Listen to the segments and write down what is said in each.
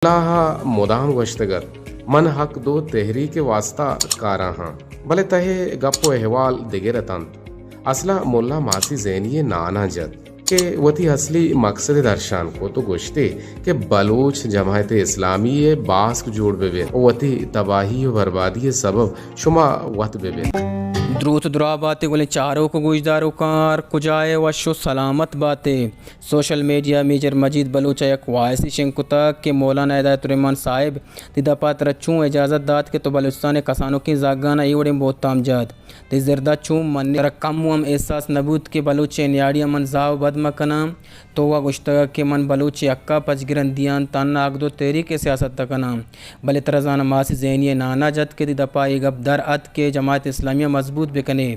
ملا ءَ مدام گوشتگ اَت، من حق دو تحریک ءِ واستا کاراں آں، بلے تہ ءِ گپ ءُ احوال دگر اِت اَنت۔ اصل ءَ ملا ماسی زینی ءِ ناناں جت کہ وتی اصلی مقصد ءِ درشان کت ءُ گوشت ئے کہ بلوچ جماعت اسلامی ءِ باسک جوڑ بہ بیت ءُ وتی تباہی ءُ بربادی ءِ سبب شما وت بہ بیت۔ دروت دراہ بات ئے گلیں چاروک ءُ گوشداروکاں، ہر کجا ئے وش ءُ سلامت بات ئے۔ سوشل میڈیا ءَ میجر مجید بلوچ ءَ یک وائسے شنگ کتگ کہ مولانا ہدایت الرحمن صاحب تئی دپ ءَ ترا چوں اجازت دات کہ تو بلوچستان ءِ کسانکیں زہگاں اے وڑیں بہتام جت؟ تئی زرد ءَ چوں منّ ئے؟ ترا کمو ہم احساس نہ بوت کہ بلوچ ءِ نیاڑی ءَ من زاہ ءُ بد مہ کناں؟ تو وا گوشتگ کہ من بلوچ ءِ حق ءَ پچ گرندی آں، تہنا حق دو تحریک ءِ سیاست ءَ کناں، بلے ترا زاناں ماسی زینی ءِ ناناں جت کہ تئی دپ ءَ اے گپ در اَت کہ جماعت اسلامی ءَ مضبوط بہ کن ئے،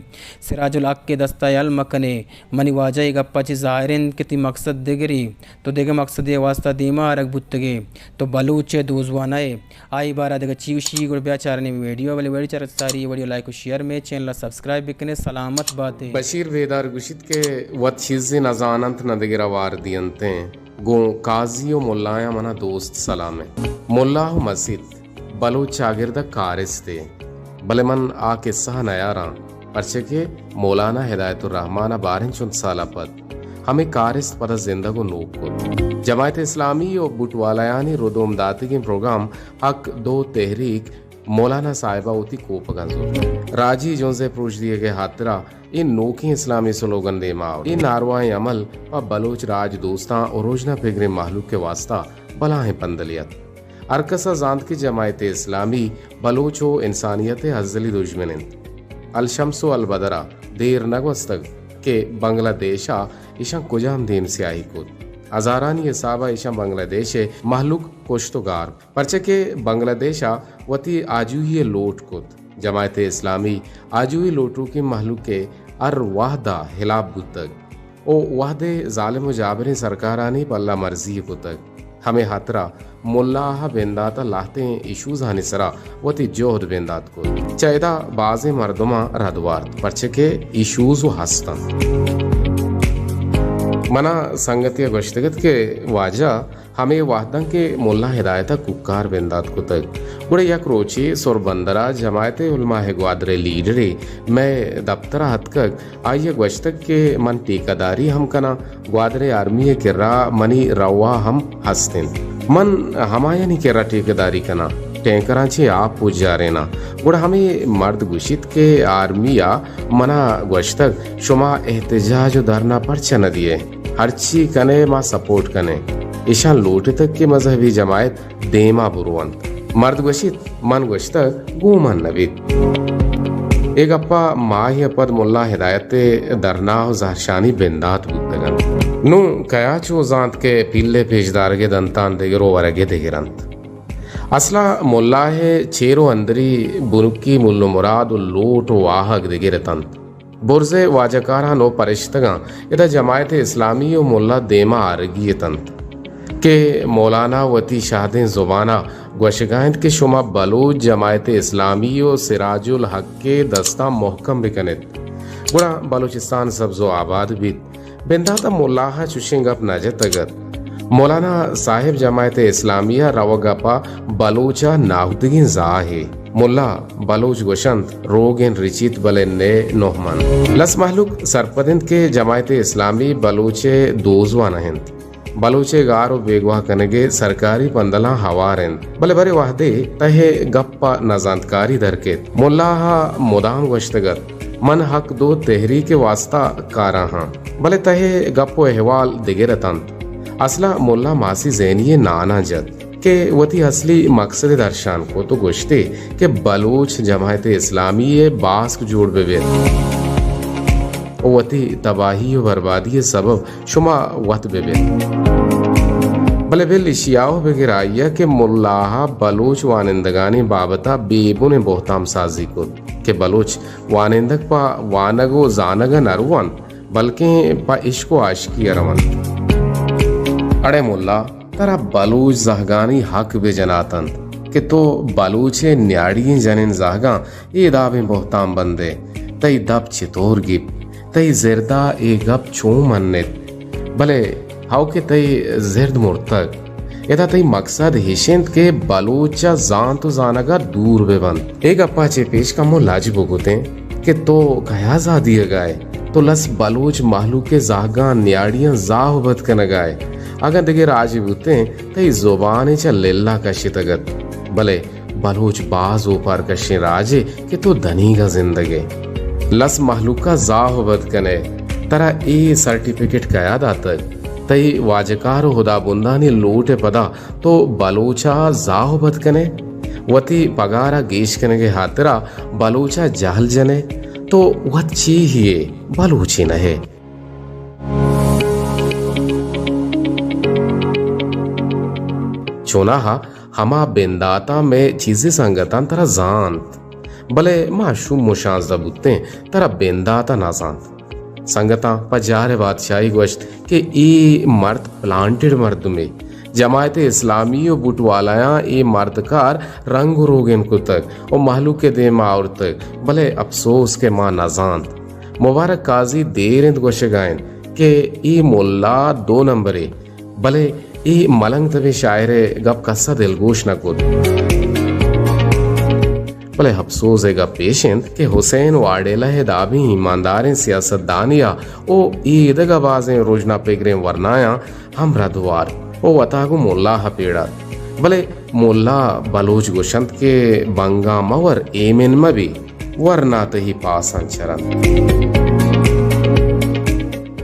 سراج الحق ءِ دست ءَ یل مہ کن ئے۔ منی واجہ، اے گپ ءَ چہ ظاہر اِنت کہ تئی مقصد دگرے، تو دگہ مقصدے ءِ واستا دیم ءَ آرگ بوتگ ئے۔ تو بلوچ ءِ دوزواہ نہ ئے۔ آئی ءِ بارہ ءَ دگہ چی گوشی، گڑا بیا چاریں ویڈیو ءَ، بلے ویڈیو چارگ ءَ ساری اے ویڈیو ءَ لائک ءُ شیئر مہ کنئے، چینل ءَ سبسکرائب بہ کنئے۔ سلامت بات ئے۔ بشیر بیدار گوشیت کہ وت چیزے نہ زان اَنت نہ دگرا وار دینت ایں۔ گوں قاضی ءُ ملایاں منا دوست سلام اِنت۔ ملا ءُ مسیت بلوچ چاگرد ءَ کارستے، بلے من آ قصہ ءَ نیاراں، پرچہ کہ مولانا ہدایت الرحمن ءَ باریں چنت سال ءَ پد ہمے کارست پدا زندگ ءُ نوک کت۔ جماعت اسلامی ءُ بوٹوالایانی ردوم داتگیں پروگرام حق دو تحریک مولانا صاحب ءَ وتی کوپگاں زرت۔ راجی جنز ءِ پروش دیگ ءِ ہاترا اے نوکیں اسلامی سلوگن دیم ءَ آورت۔ اے نارواہیں عمل پہ بلوچ راج دوستاں ءُ روژنا پگریں مہلوک ءِ واستا بلاہیں پندلے اَت۔ ہر کس ءَ زانت کہ جماعت اسلامی بلوچ ءُ انسانیت ءِ ازلی دژمن اِنت۔ الشمس ءُ البدر ءَ دیر نہ گوستگ کہ بنگلہ دیش ءَ ایشاں کجام دیم سیاہی کت۔ ہزارانی حساب ءَ ایشاں بنگلہ دیش ءِ مہلوک کشت ءُ گار، پرچہ کہ بنگلہ دیش ءَ وتی آجوئی ءِ لوٹ کت۔ جماعت اسلامی آجوئی لوٹوکیں مہلوک ءِ ہر وہد ءَ ہلاپ بوتگ ءُ وہدے ظالم ءُ جابریں سرکارانی پلہ مرزی کتگ۔ ہمے ہاترا ملا ءَ بندات ءَ لہتیں ایشوزانی سرا وتی جہد بندات کت۔ چہ ادا بازیں مردماں رد وارت، پرچہ کہ ایشوز ءُ ہست اَنت۔ منا سنگتے ءَ گوشتگ اَت کہ واجہ، ہمے وہداں کہ ملا ہدایت ءَ کوکار بندات کتگ، گڑا یک روچے سربندر ءَ جماعت علماء گوادر ءِ لیڈرے مئے دپتر ءَ اتکگ، آئی ءَ گوشتگ کہ من ٹیکہ داری ہم کناں، گوادر ءِ آرمی ءِ کرا منی روا ہم ہست اِنت۔ من ہمایانی کرا ٹیکہ داری کناں، ٹینکراں چہ آپ پجاریناں۔ گڑا ہمے مرد گوشیت کہ آرمی ءَ منا گوشتگ، شما احتجاج ءُ دھرنا پرچہ نہ دیئے؟ ہرچی کنئے ما سپورٹ کنیں۔ ایشاں لوٹتگ کہ مذہبی جماعت دیما برونت۔ مرد گوشیت، من گوشتگ، گوں من نہ بیت۔ اے گپا ماہے ء پد ملا ہدایت ء دھرنا و زہرشانی بندات بوتگ انت۔ نوں کیا چو زانت کہ پیلے پیشدارگ ء دنتان دگر و ورگ ء دگر انت؟ اصلا ملا ء چیر و اندری بنکی مل و مراد و لوٹ و واہگ دگر اتنت۔ برز ء واجکاراں و پرشتگاں ادا جماعت اسلامی و ملا دیما آرگی اتنت کہ مولانا وتی شہدیں زبانا گوشگا انت کہ شما بلوچ جماعت اسلامی و سراج الحق ء دستاں محکم بکن ات، گڑا بلوچستان سبز و آباد بیت۔ بندات ء ملا ء چشیں گپ نہ جتگ ات۔ مولانا صاحب جماعت اسلامی ء روگ ء پہ بلوچ ء ناہوتگیں زاہے۔ ملا بلوچ گوشنت، روگن رچیت بلے نئے نوہ من۔ لس مہلوک سرپد انت کہ جماعت اسلامی بلوچ ء دوزواہ نہ انت۔ بلوچ ء گار و بیگواہ کنگ ء سرکاری پندلاں ہوار انت، بلے برے وہدے تہ ء گپ پہ نزانتکاری در کیت۔ ملا ء مدام گوشتگ ات، من حق دو تحریک ء واستا کاراں ہاں، بلے تہ ء گپ و احوال دگر اتنت۔ اصلا ملا ماسی زینی ء ناناں جت کہ وتی اصلی مقصد ء درشان کت و گوشتے کہ بلوچ جماعت اسلامی ء باسک جوڑ بہ بیت و وتی تباہی و بربادی ء سبب شما وت بہ بیت۔ بلے بل ایشی ء بگر آئی ء کہ ملا ء بلوچ وانندگانی بابت ء بے بنیں بہتام سازی کت کہ بلوچ وانندگ پہ وانگ و زانگ ء نہ روانت، بلکیں پہ عشق و عاشقی ء رونت۔ اڑے ملا، ترا بلوچ زہگانی حق بہ جناتنت کہ تو بلوچ ء نیاڑی ئیں جنین زہگاں اے دابیں بہتام بندے۔ تئی دپ چتور گیپت؟ تئی زردا اے گپ چون منت؟ بلے ہئو کہ تئی زرد مرتگ، ادا تئی مقصد ہش انت کہ بلوچ چہ زانت و زانگا دور بہ بنت۔ اے گپا چہ پیش کمو لج بکتیں کہ تو کیا زاہ دیگا ئے؟ تو لس بلوچ مہلوک ء زہگاں نیاڑیاں زاہ و بد کنگا ئے۔ اگاں دگہ راجے بوتیں، تئی زبان ء چہ للہ کشتگ ات۔ بلے بلوچ باز اوپار کشیں راجے کہ تو دنیگا زندگ ئے۔ لس مہلوکا زاہ و بد کن ئے۔ ترا اے سرٹیفکیٹ کیا داتگ؟ تئی واجکار و ہدابندانی لوٹ ء پدا تو بلوچا زاہ و بد کن ئے؟ وتی پگارا گیش کنگ ء ہاترا بلوچا جہل جن ئے؟ تو وت چی ہی ئے؟ بلوچے نہ ئے۔ چوناہا ہما بنداتاں مئے چیزے سنگتاں ترا زانت، بلے ما شوم و شانزدہ بوتیں، ترا بندات ء نہ زانت۔ سنگتاں، پہ جار ء بادشاہی گوشت کہ اے مرد پلانٹڈ مردمے۔ جماعت اسلامی و بوٹ والایاں اے مردکار رنگ و روگن کتگ و مہلوک ء دیما آورتگ، بلے اپسوز کہ ما نہ زانت۔ مبارک قاضی دیر انت گوشگا انت کہ اے ملا دو نمبرے، بلے اے ملنگ تبیں شاعر ء گپ کس ء دلگوش نہ کت۔ بلے اپسوز ء گپ ایش انت کہ حسین واڈیلہ ء دابیں ایمانداریں سیاستدانیا او ایدگہ بازیں رژنا پگریں ورنایاں ہم رد وارت و وتا گوں ملا ء پیڑات۔ بلے ملا بلوچ گوشنت کہ بنگاں مہ ور، ایمن مہ بی، ورنا تئی پاساں چرنت۔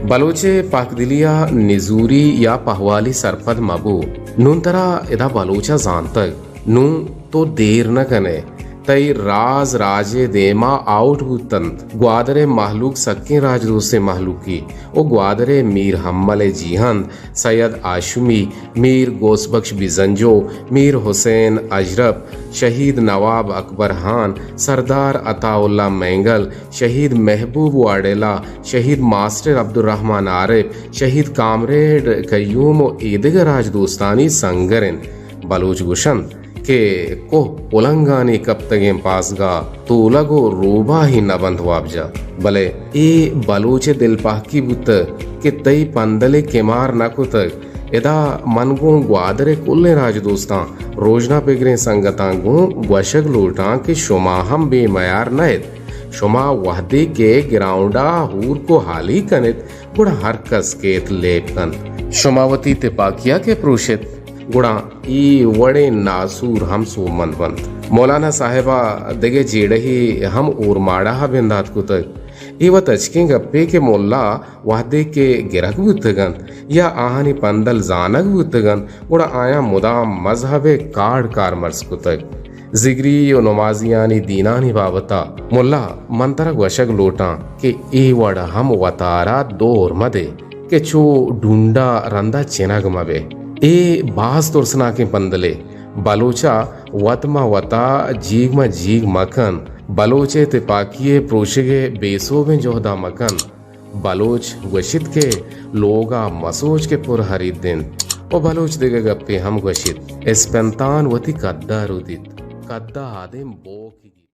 بلوچ ء پاکدلی ء نزوری یا پہوالی سرپد مہ بو۔ نون ترا ادا بلوچ ء زانتگ۔ نوں تو دیر نہ کن ئے، تئی راز راج ء دیما آؤٹ بوت انت۔ گوادر ء مہلوک سکیں راجدوستیں مہلوکے و گوادر ء میر حمل ء جیہند، سید ہاشمی، میر غوث بخش بزنجو، میر حسین اشرف، شہید نواب اکبر ہان، سردار عطا اللہ مینگل، شہید محبوب واڈیلا، شہید ماسٹر عبدالرحمن عارف، شہید کامریڈ قیوم و ایدگہ راجدوستانی سنگر انت۔ بلوچ گوشنت کہ کوہ پلنگانی کپتگیں پاسگاہ تولگ و روباہی نہ بنت وابجاہ۔ بلے اے بلوچ ء دلپہکی بوتگ کہ تئی پندل ء کمار نہ کتگ۔ ادا من گوں گوادر ء کلیں راجدوستاں، روژنا پگریں سنگتاں گوں گوشگ لوٹاں کہ شما ہم بے میار نہ ات۔ شما وہدے کہ گراؤنڈا ہورک و ہالی کن ات، گڑا ہر کس کیت لیب کنت۔ شما وتی تپاکیا کہ پروشت، گڑا اے وڑیں ناسور ہم سوبمند بنت۔ مولانا صاحبا دگہ جیڑہے ہم اورماڑاہا بندات کتگ۔ اے وت اچکیں گپے کہ ملا وہدے کہ گرگ بوتگ انت یا آہانی پندل زانگ بوتگ انت، گڑا آیاں مدام مذہب ء کارڈ کارمرز کتگ۔ زگری و نمازیانی دینانی بابتا ملا، من ترا گوشگ لوٹاں کہ اے وڑ ہم وتارا دور مدے کہ چو ڈونڈا رندا چنگ مبے۔ اے باز ترسناکیں پندلے۔ بلوچا وت ما وتا جیگ ما جیگ مکن۔ بلوچ ء تپاکی ء پروشگ ء بے سوبیں جہدا مکن۔ بلوچ گوشیت کہ لوگا مسوچ کہ پر ہرید انت و بلوچ دگہ گپے ہم گوشیت، اسپنتان وتی کدا رودیت، کدا آدم بوک